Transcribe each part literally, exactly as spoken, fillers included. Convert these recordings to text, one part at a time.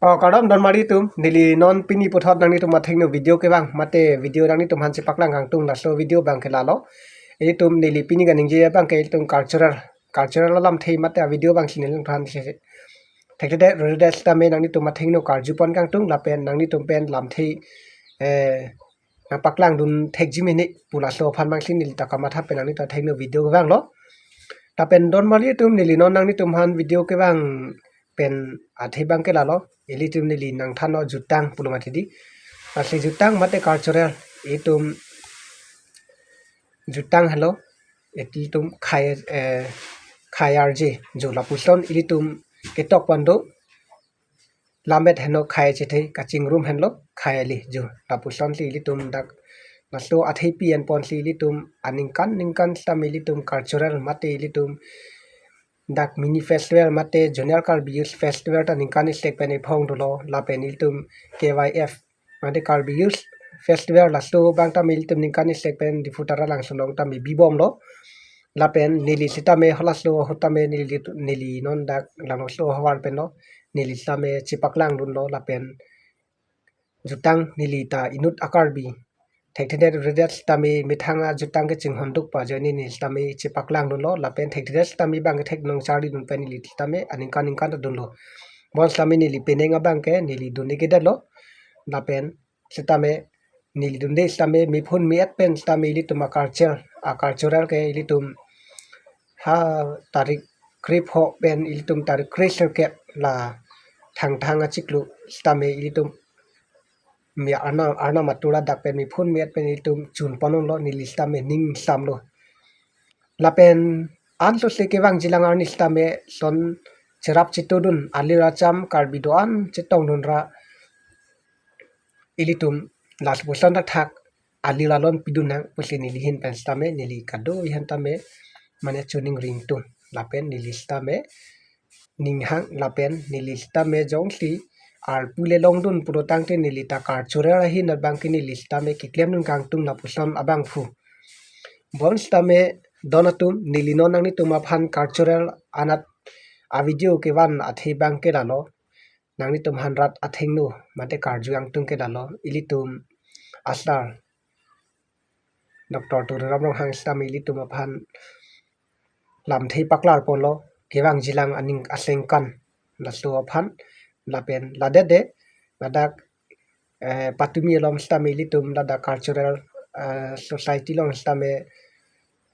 Oh, kardom don mari atum, neli non pini puthot nanglitum athengno video kevang, mate video nanglitum aphan chepaklang kangtung laso video abangke lalo. Ilitum neli pini kaningje abangke ilitum cultural, cultural alamthe mate a video abangsi neli nangthan si. Thekthedet, roredet sitame nanglitum athengno karjupon kangtung lapen nanglitum pen lamthe, eh, nangpaklangdun thekji mene pu laso aphan abangsi neli ta kamatha pen nanglitum athengno video kevanglo. Lapen don mari atum, neli non nanglitum aphan video kevang pen athe abangke lalo, ilitum neli nangthanlo jutang pulo mati di. Lasi jutang mate cultural, itum jutang helo, ilitum khai, eh, khai arje jo lapuson ilitum ketok pon do. Lammet henlo khai chethe, kachingrum henlo khai ali jo lapuson si ilitum dak laso athepi enpon si ilitum aningkan ningkan sitame ilitum cultural mate ilitum dak mini festival mate Zonal Karbi Youth Festival ta ningkan isi pen iphong dolo, lapen ilitum K Y F mate Karbi Youth Festival laso abang tame ilitum ningkan isi pen Diphu Taralangso along tame bibomlo. Lapen neli sitame halaso ahut tame neli, neli non dak Langnoslo ahavar penlo, neli sitame chepaklangdunlo lapen jutang neli ta inut a-Karbi thekthedet roredet sitame methang ajutang kachinghon duk pu ajoine neli sitame chepaklangdunlo lapen thekthedet sitame abangke thek nangcharlidun pen neli sitame aningkan ningkan ta dunlo. Bonsitame neli penang abangke neli dunde kedetlo. Lapen sitame neli dunde sitame mephun me-et pen sitame ilitum a-culture, a-cultural ke ilitum ha tarik krepho pen ilitum tarik kresirkep la Thangthang achiklo sitame ilitum mi arna arna matura dak pen mephun me-et pen ilitum chun pononlo, neli sitame ning samlo. Lapen anso se kevangjilang arni sitame son cherap chetudun alir acham Karbi do-an chetongdun ra ilitum lapuson thakthak alir alon pidun nang pusi neli ahin pen sitame neli kado-an tame mane chuning ringtung lapen neli sitame ninghang lapen neli sitame jongsi arpu le longdun pulotangte neli ta cultural ahin abangke neli sitame keklemdun kangtung lapuson abangphu. Bonsitame don atum, neli non nanglitum aphan cultural anat a-video kevan athe abangke lalo, nanglitum aphan rat athengno mate karju kangtung ke lalo, ilitum a-sir Doctor Tuliram Ronghang sitame ilitum aphan lamthe paklar ponlo kevangjilang aning asengkan laso aphan. Lapen ladede ladak, eh, patumi along sitame ilitum ladak cultural, eh, society along sitame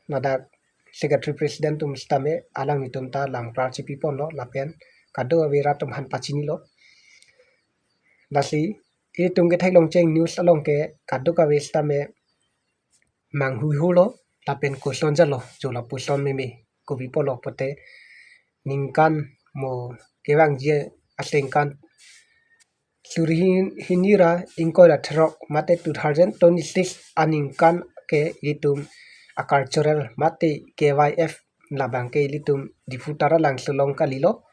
ladak secretary president atum sitame alanglitum ta lam klar chipi ponlo lapen kado-an rat atum aphan pachinilo. Lasi ilitum ke Theklongcheng News along ke kadokave sitame manghuihulo lapen koson jalo jo lapuson meme kopi pulo pulote ningkan mo kevangji asengkan suri hin-, hini ra ingkoi ra throk mate two thousand twenty-six aningkan ke ilitum a-cultural mate K Y F labangke ilitum Diphu Taralangso along kalilo.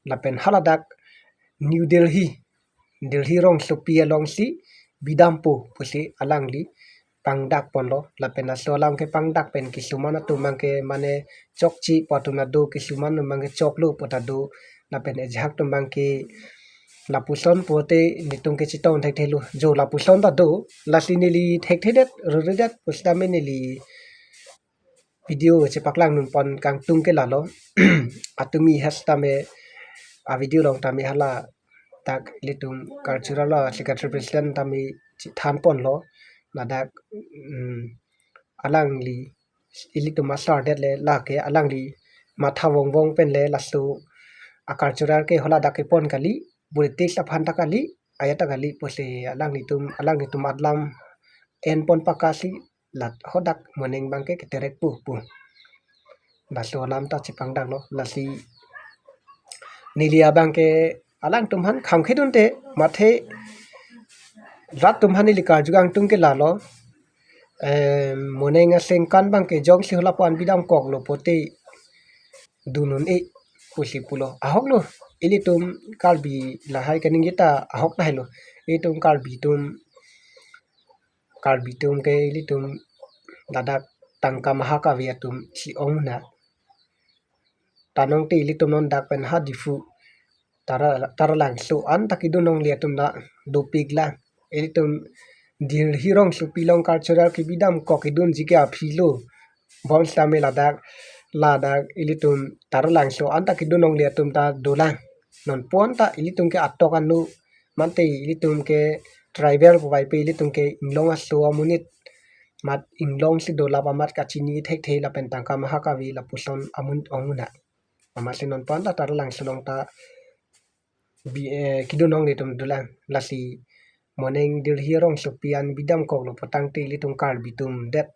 Lapen haladak New Delhi, Delhi rongsopi alongsi bidampo pusi alangli pangdak ponlo. Lapen laso alam kepangdak pen kisuman atum abangke mane chokche pu atum ta do, kisuman atum abangke choklo pu ta do. Lapen ajahak atum abangke lapuson pulote nelitum ke chetong thekthelo jo lapuson ta do. Lasi neli thekthedet roredet pusitame neli video chepaklangdun pon kangtung ke lalo. Atumi ha sitame a-video along tame haladak ilitum cultural a-secretary president tame chethan ponlo. Ladak, mm, alangli ilitum a-sir det le lake alangli matha vongvong pen le laso a-cultural ke haladak kepon kali, politics aphan ta kali, ajat ta kali pusi alanglitum, alanglitum alam enpon pakasi lat hadak moning abangke keterek pu pu. Laso alam ta chepangdaklo. Lasi neli abangke alangtum aphan khangkhidunte mate rat atum aphan neli karju kangtung ke lalo. Em, moning asengkan abangke jongsi halapu-an bidamkoklo pulote dun un-e pusi pulo. Ahoklo, ilitum Karbi lahai kaningje ta ahok tahai lo. Ilitum Karbi atum, Karbi atum ke ilitum ladak tangka maha kave atum si ong na. Tanong te ilitum non dak pen ha Diphu Tara, Taralangso anta kedun longle atum ta dopik lang. Ilitum Delhi rongsopi along cultural kebidam kok kedunji ke aphi lo. Bonsitame ladak, ladak ilitum Taralangso anta kedun longle atum ta dolang. Non pon ta ilitum ke atok anu, mate ilitum ke tribal puvoipe ilitum ke inglong aso amonit, mat inglongsi dolap amat kachini thekthe lapen tangka maha kave lapuson amonit ong una. Amatsi non pon ta Taralangso along ta bi, eh, kedun longle atum dolang. Lasi moning Delhi rongsopi an bidam koklo putangte ilitum Karbi atum det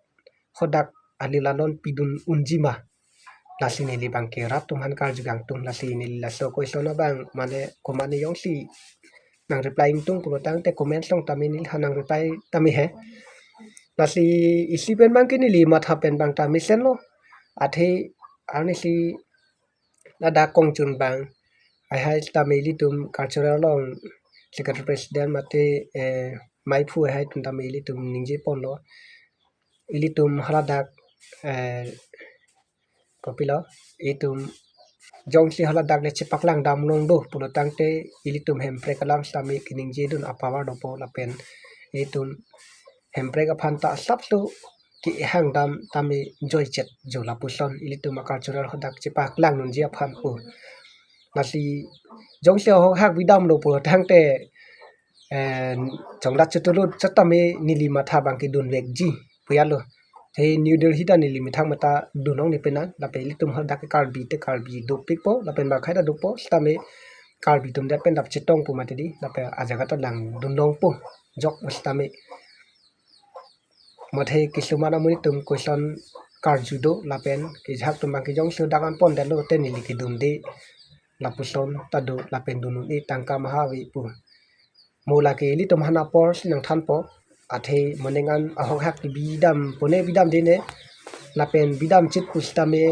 hadak alila alon pidun unji ma. Lasi neli abangke rat atum aphan karju kangtung. Lasi neli laso question abang mane komatne jongsi nang reply ingtung pulotangte comment along tame neliphan nang reply tame he. Lasi isi pen abangke neli matha pen abang ta mesenlo. Athe arnisi ladak kongchun abang haihai tame ilitum cultural along secretary president mate, eh, maiphu haihai atum tame ilitum ningje ponlo. Ilitum haladak, eh, kopilo, itum jongsi haladak le chepaklang dam long do pulotangte ilitum Hemprek alam sitame keningje dun apower dopo lapen ilitum Hemprek aphan ta asapso kehang dam tame joichet jo lapuson ilitum a-cultural hadak chepaklang dunji aphan pu. Lasi jongsi ahok hak bidamlo pulotangte, eh, chongdat chutulut setame neli matha abangke dunvekji pu ya lo. He New Delhi ta neli methang mata dun longle penan, lapen ilitum hadak ke Karbi te Karbi dopikpo, lapen bakhai ta dopo, sitame Karbi atum det pen dap chetongpo mati di, lapen ajaga ta langdun longpo, jokpo sitame. Mate kisuman amonit atum question karju do, lapen kejahak atum abangke jongsi hadak an pondetlo te neli kedunde lapuson ta do, lapen dun un-e tangka maha ave pu. Mo lake ilitum aphan apor si nangthanpo. Athe moning an ahok hak bidam pone bidam dene. Lapen bidam chit pusitame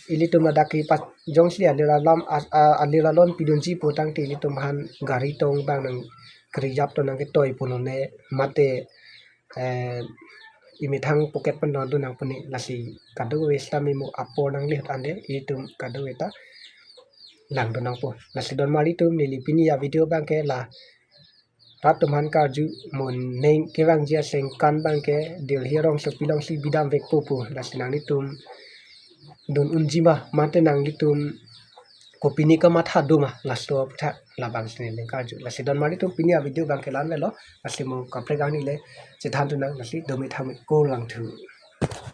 ilitum ladak kepa jongsi alila alam a, a, alila alon pidunji putangte ilitum aphan gari tong abang nang kerejap to nang ketoi punone mate, eh, imethang pocket pen don nangpo ne. Lasi kadokave sitame mo apor nangli ahut ande ilitum kadokave ta langdun nangpo. Lasi don mari atum, neli pini a-video abangke la rat atum aphan karju, moning kevangji asengkan abangke Delhi rongsopi alongsi bidamvekpo pu. Lasi nanglitum dun unji ma, mate nanglitum kopine kamatha do ma, laso aphuthak labangsi neli karju. Lasi don mari atum, pini a-video abangke la-an avelo. Lasi mo kaprek arni le chethan thu nang, lasi dome thame kurvangthu.